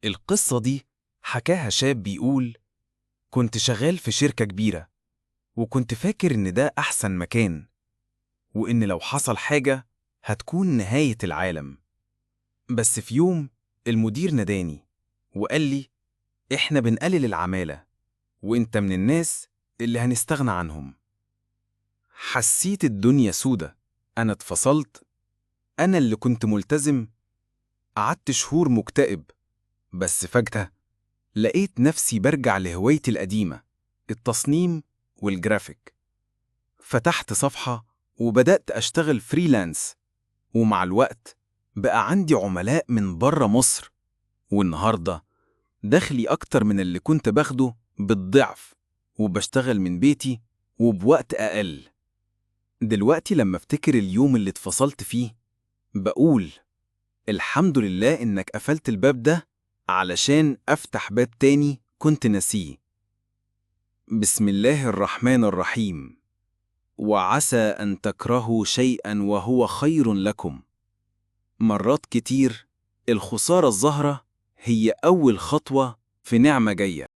القصة دي حكاها شاب بيقول: كنت شغال في شركة كبيرة، وكنت فاكر إن ده أحسن مكان، وإن لو حصل حاجة هتكون نهاية العالم. بس في يوم المدير ناداني وقال لي: إحنا بنقلل العمالة، وإنت من الناس اللي هنستغنى عنهم. حسيت الدنيا سودة، أنا اتفصلت، أنا اللي كنت ملتزم. قعدت شهور مكتئب، بس فجأة لقيت نفسي برجع لهوايتي القديمة، التصميم والجرافيك. فتحت صفحة وبدأت أشتغل freelance، ومع الوقت بقى عندي عملاء من بره مصر، والنهاردة دخلي أكتر من اللي كنت باخده بالضعف، وبشتغل من بيتي وبوقت أقل. دلوقتي لما افتكر اليوم اللي اتفصلت فيه بقول الحمد لله إنك قفلت الباب ده علشان أفتح باب تاني كنت ناسيه. بسم الله الرحمن الرحيم. وعسى أن تكرهوا شيئا وهو خير لكم. مرات كتير الخسارة الظاهرة هي أول خطوة في نعمة جاية.